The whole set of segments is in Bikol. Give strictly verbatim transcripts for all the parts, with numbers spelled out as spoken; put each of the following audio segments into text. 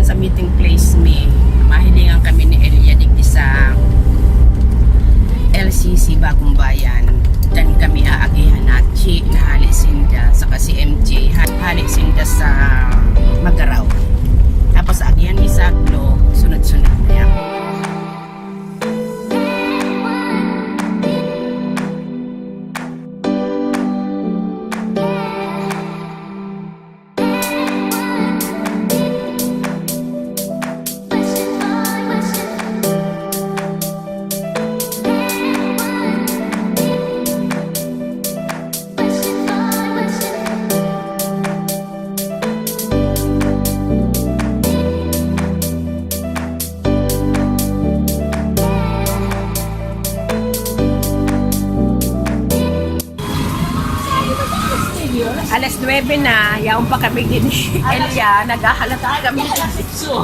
Sa meeting place mi, mahilingan kami ni Elia digdi sa L C C Bagong Bayan. Dan kami aagihan na atsi na hali sinda, saka si M J, ha-, hali sinda sa Magaraw. Tapos aagihan mi sa Aglo, sunod-sunod na yan. Alas nuebe na, yaon pa kami din ni Elia, naghahalata kami. So,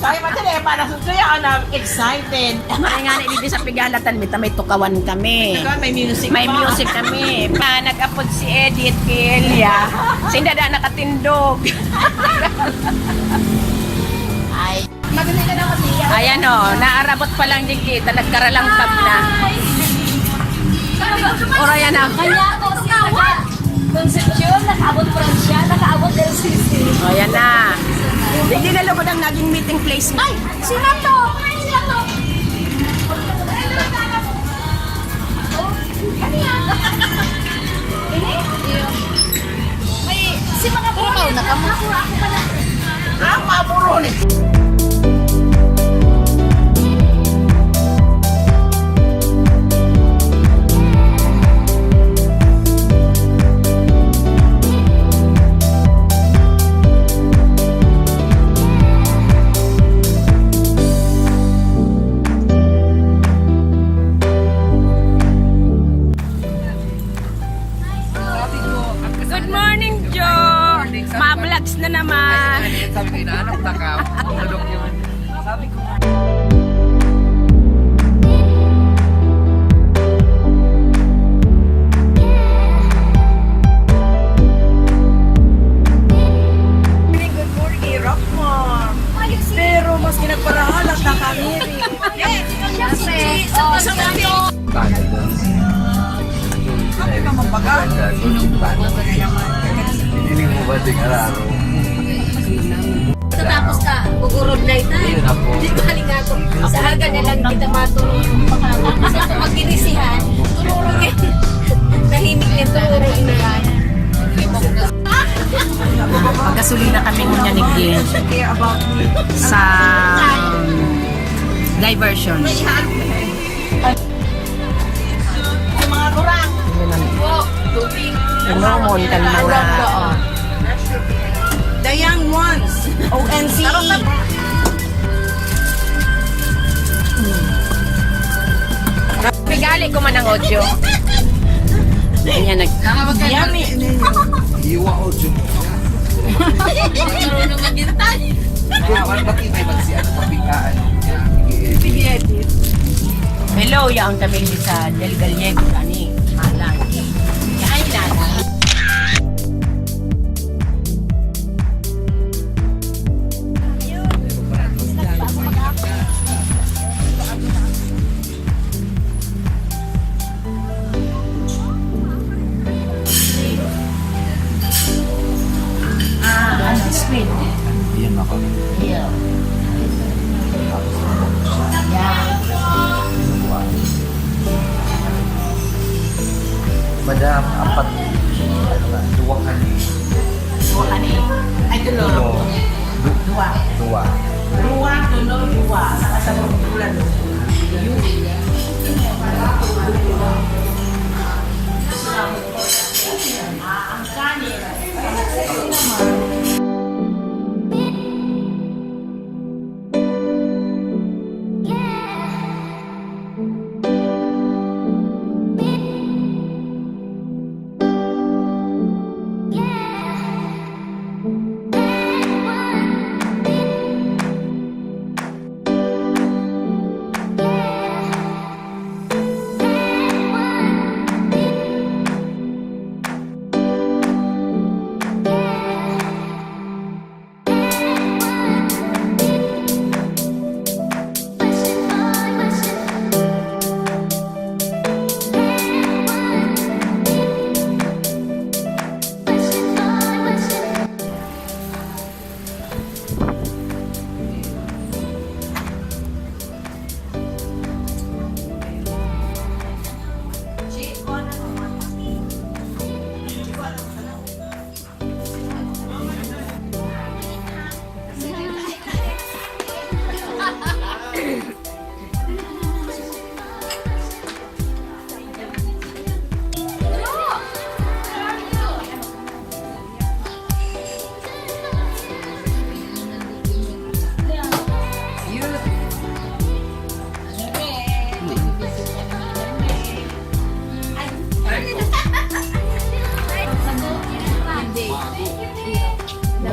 sabi mo, "Tele, para sa suya, ano, excited." Ay nga, na, dito sa pighalatan, may, may tukawan kami. Ikaw, may music May pa. music kami. Pa, nag-apod si Edith kay Elia. Sinda da nakatindog. Ay. Ayan o, naarabot pa lang di kita, nagkaralangkag na. Ora yan na. Kanya ako, Concepcion, nakaabot Francia, nakaabot L C C. O, yan na. Hindi na lugod ang naging meeting place. Ay! Sino to? Sino to? Ano yan? Ini? May, si mga Pero bro, kau na ka mo. Ako, ako pala. Ah, maburo ni. Good morning, Jo. Good morning, sir. Ma-vlogs na naman. Ay, ay, sabi ko, inaanap na ka. Ang manok yun. Sabi ko, Good morning, Rock Mom. Pero mas ginagparahalat na kami rin. Yes, yes, yes. Tayo. Sabi ka, mabagal. Hindi mo ba tingala ako? Tapos ka, gugurod na ito. Ayun na po. Di ba, haling ako? Sa haga na lang kita matulog. Pag ginisihan, tururong yan. Tahimik na tururong na yan. Pagkasulina kami ngunyan ni Glenn sa diversion. Sa mga kurang. Yun ang inomon kan mga The young ones. O N C E. Pigali ko man ang audio. Ayan, nag- Yummy. Iwa audio mo. Marunong maghintay. Kaya, wala ba kayo may magsi-, ano, papikaan? Sige, edit. Hello, yaon kami sa Del Gallego, ani, Malang. Ay, Lala. Ah, ano, squid? Iyan ako. Iyo. Tapos, ano siya? Yan. Madam, apat. Ano ba? Duwa ka ni. Duwa ka ni. Ay, dulo. Dulo. Duwa. Duwa. Duwa, dulo, duwa. Saka sa mga bulan, no? Yun.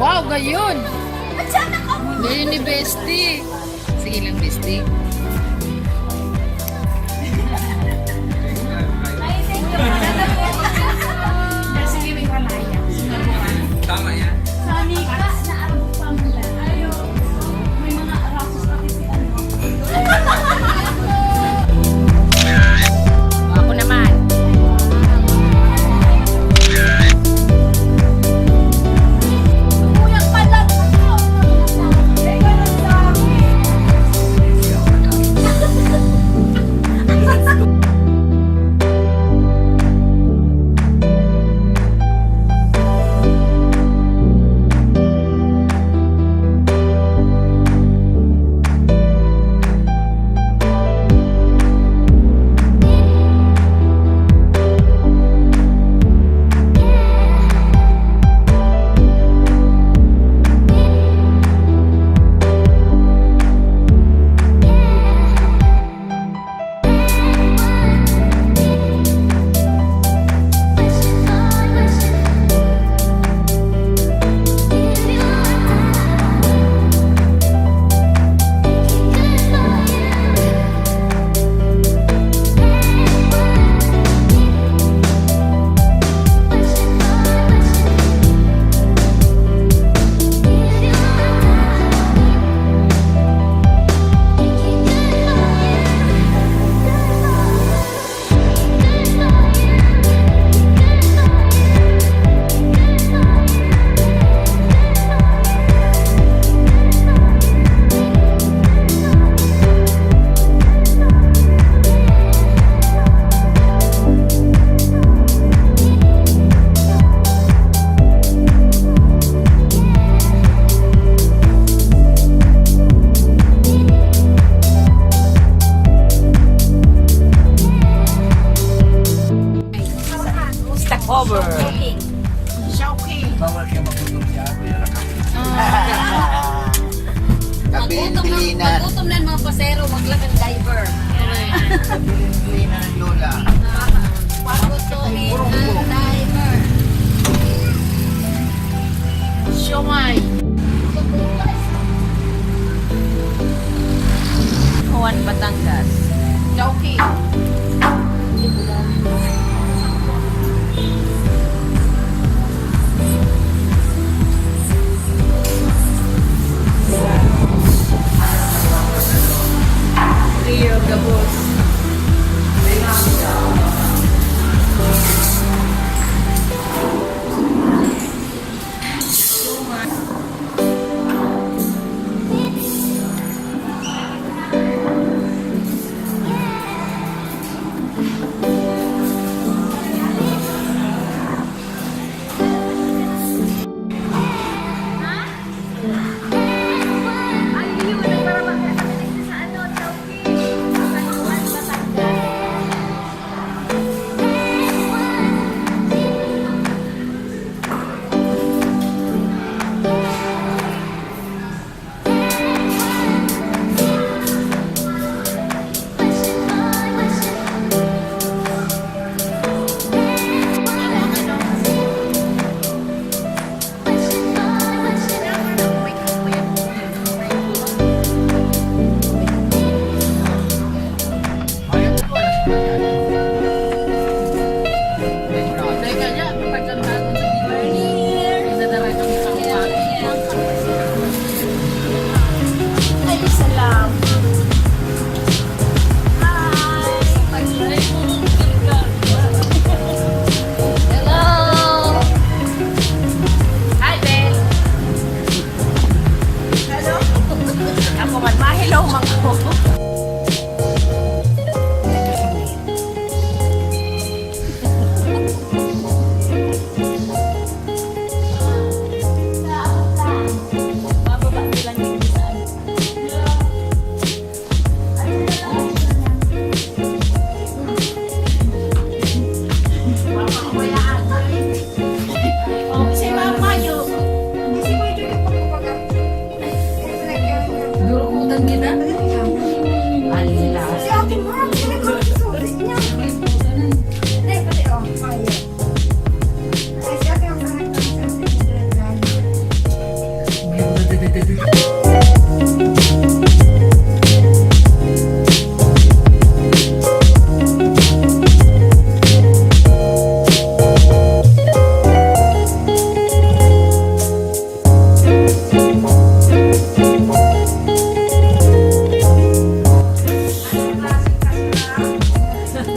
Wow, gayon! Gayon ni Bestie. Sige lang, Bestie. Tama yan. Sa Nika na arog pa man. Ayaw. May mga rasos pati si ano. Ako naman. Stopover. Showcase. Bawal siya magutom siya, Kuya Rakam. Ah. Tabi, Magutom na, pilinan. Magutom na ang mga pasero, maglakad diver. Tabi, pilinan ng Lola. Magutom ang diver. Siomay. Juan, Batangas. Chowking. Rio, gabos.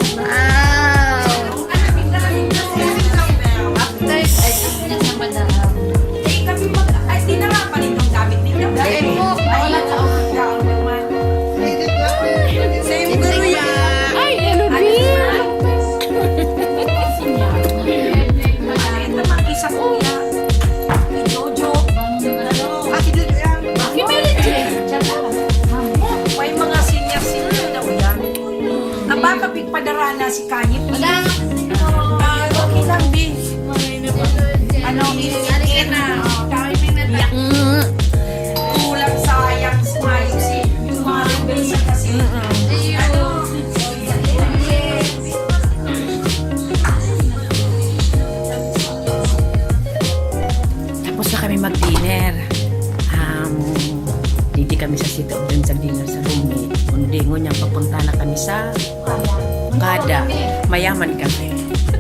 Wow! After s- Ay, kami mag-, ay, di na nga pa rin yung gamit ninyo. Dahil mo, ay, wala sa office ka, ang naman. Same guru yan. Ay, ano din? Ito, mag-isa ko yan. Si Jojo. Ano? Ah, si Jojo yan. May mga senior-senior na yan. Aba, kapigpadara na si Kayip. Wala. Ah, okay lang, di. Ano, in, in, ah, timing na ta-, Mm. Kulang, sayang, smiling si, yung mga reason kasi. Mm-mm. Ano, Tapos na kami mag-dinner. Um, didi kami sa City of Dreams sa dinner sa room ni Kundi. Ngunyan, papunta na kami sa Kada. Mayaman kami.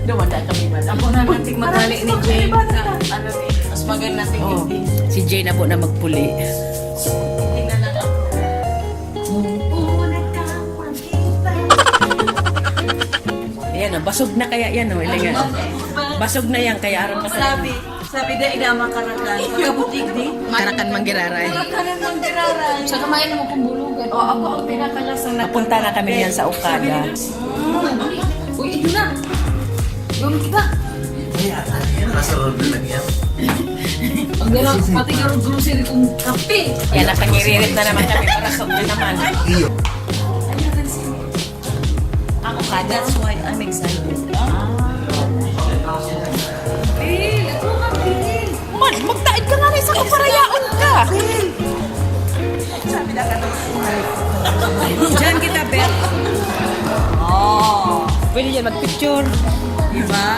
Dumanda kami, madam. Ako na lang tigmagali ni Jane sa, ano, ni, mas maganda tingin Oh, din. Si Jane na po na magpuli. Hindi na lang ako. Oo, nagkakapagkita. Ayan o, basog na kaya yan o, ilingan. Basog na yan, kaya aram na Sabi, sabi da, ina, mga Karakan. Pagkabutig di. Karakan manggiraray. Karakan manggiraray. Sa kamay mo kung bulugan. O, ako ang pinakalasang Papunta na kami niyan sa Okada. Uy, ito na. Doon kita. Ay, ata yan. Nasa road na lang yan. Ang gano'n, pati gano'n grocery kong kape. Yan, nakangiririt na naman kami. Parasok na naman. Iyo. Ako ka, that's why I'm excited. Eh, let's go, Ma'am Lily. Man, magtaid ka nga rin sa kaparayaon ka. Sabi na ka naman. Diyan kita, Beth. Oh. Pwede dyan magpicture. Diba?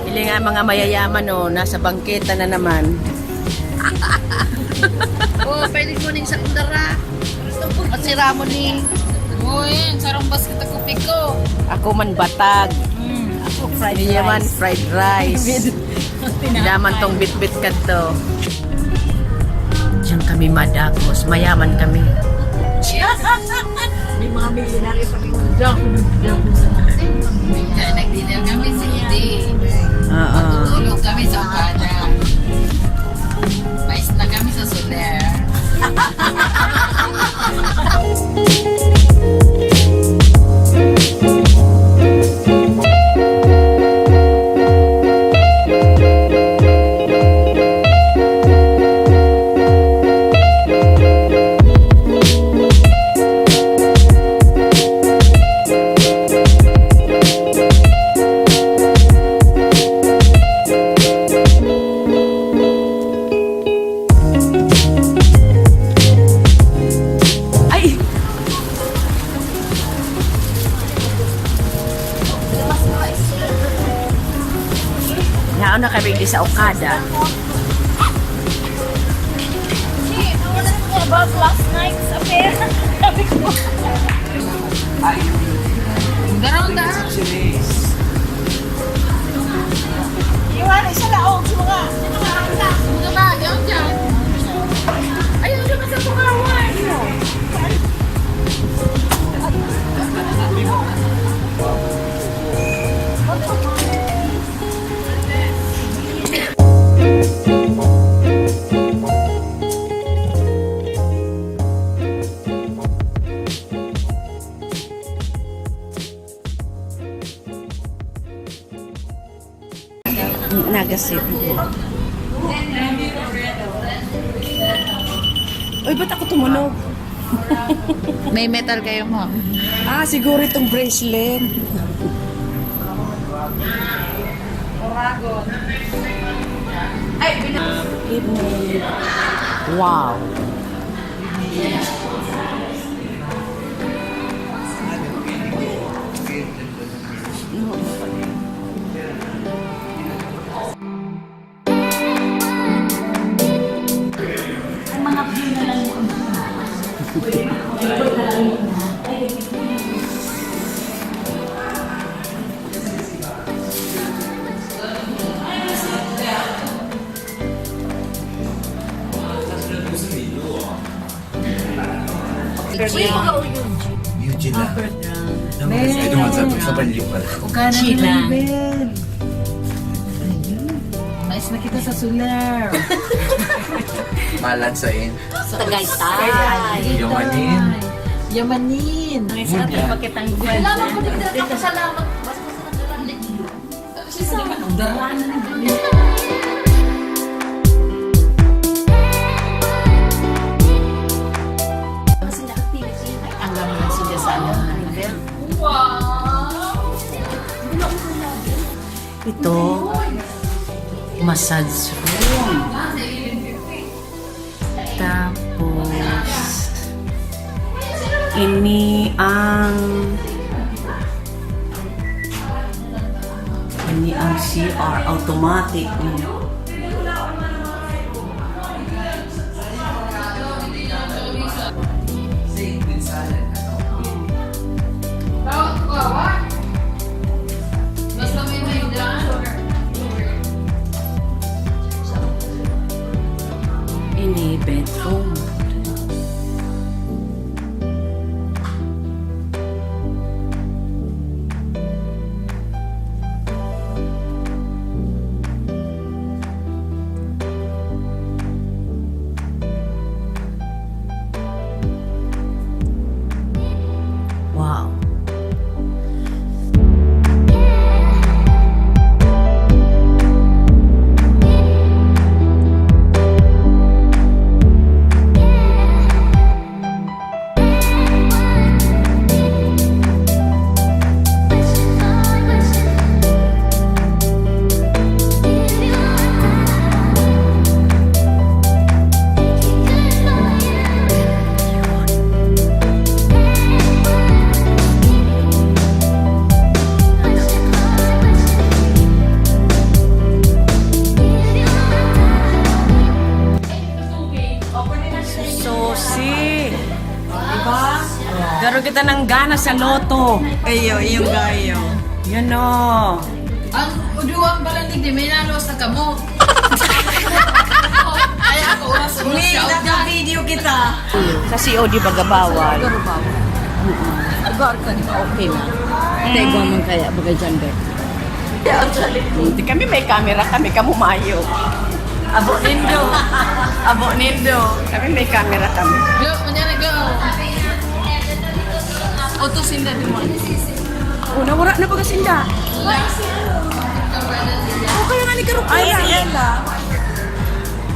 Ili nga mga mayayaman, oh, nasa bangketa na naman. Oh, pwede mo ning sakundara. At si Ramon ni. Oh, yan. Sarong basket ako, piko. Ako man batag. Mm, ako fried Niya man rice. Fried rice. Daman tong bitbit kadto. Diyan kami madagos. Mayaman kami. May mga milyonaryo kami ng dako, ng dako sa atin. Kaya nag-dinner kami sa hindi. Oo. Matutulog kami sa Okada. Mais na kami sa Soler. Ay! Naon na kami di sa Okada. About last night's affair. Sabi ko. Daraw na. Iwan, isa laog, mga. Mga ba, diyan, diyan. Ayun, diyan sa pangawan. Naga City. Uy, ba't ako tumunog? May metal kayo, ma'am. Ah, siguro itong bracelet. Ay, bina- Wow. Ang mga view na lang yung ano. Ikot na lang yung ano. Si Chico o Eugene? Eugene na. Albert na. Ay, doon sa, sa Banliew pala. Ugana Sheila. Ni Ruben. Ayun. Mais na kita sa Soler. Malansain. Sa Tagaytay. Yamanin. Yamanin. Ay, sa ating pakitang Salamat po, Tigda. Salamat. Basta sa nagdala. Sino man ang dara na nagdala? Kasi na-activity. Ay, ang ganda ng sila sa ano, Maribel. Wow! Ito, massage room. Tapos, ini ang, ini ang C R, automatic. Ini bedroom. Wow. Susi. Diba? Garo kita ng gana sa loto. Ayo, iyong gayo. Yan o. Ang uduan pala ni Dime, nalos na kamo. Ay, ako, oras, oras. Uy, naka-video kita. Sa C O D baga bawal. Lugar bawal. Mm-mm. Lugar ka, di ba? Okay na. Tegwa man kaya, bagay dyan, Bek. Hindi kami may camera, kami kamo mayo. Abo nindo. Abo nindo. Kami may camera kami. Go, kunyari, go. Auto sinda duman. O, nawara na baga sinda. O, kaya nga ni Karukura. Ay, sige lang.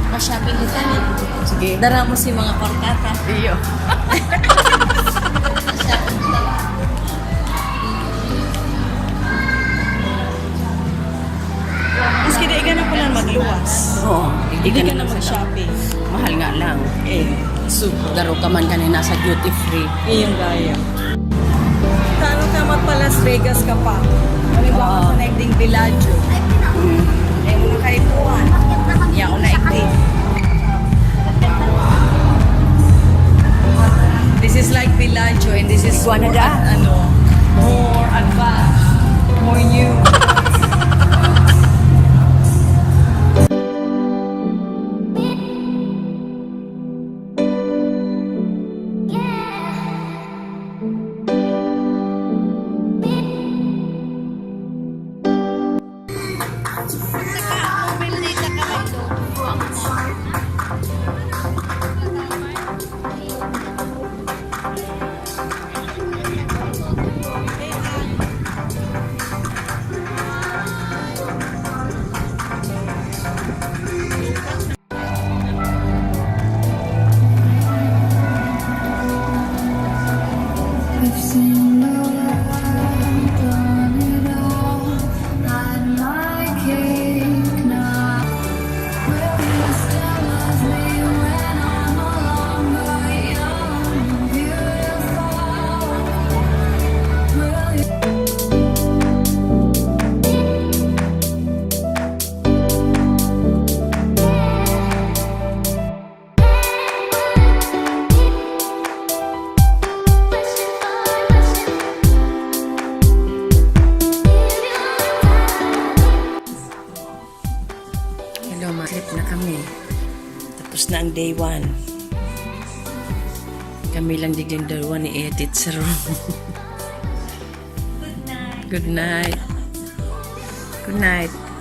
Ma-shopping kita ni. Sige. Dara mo si mga kwartata. Iyo. Ma-shopping kita. Maski di ka na pala magluwas. Oo, di Hindi ka ka na na mag-shopping. Mahal nga lang. Eh, so, garo ka man kanina sa duty free. Iyong gaya. Tano ka magpa Las Vegas ka pa. Halimbawa, Oo. Sa naigding Bellagio. Mm. Eh, una kaipuhan. Yaon na igdi. This is like Bellagio and this is Iguana more da. Ad-, ano, more advanced, more new. Na ang day one. Kami lang digding dalawa ni Edit sa room. Good night. Good night.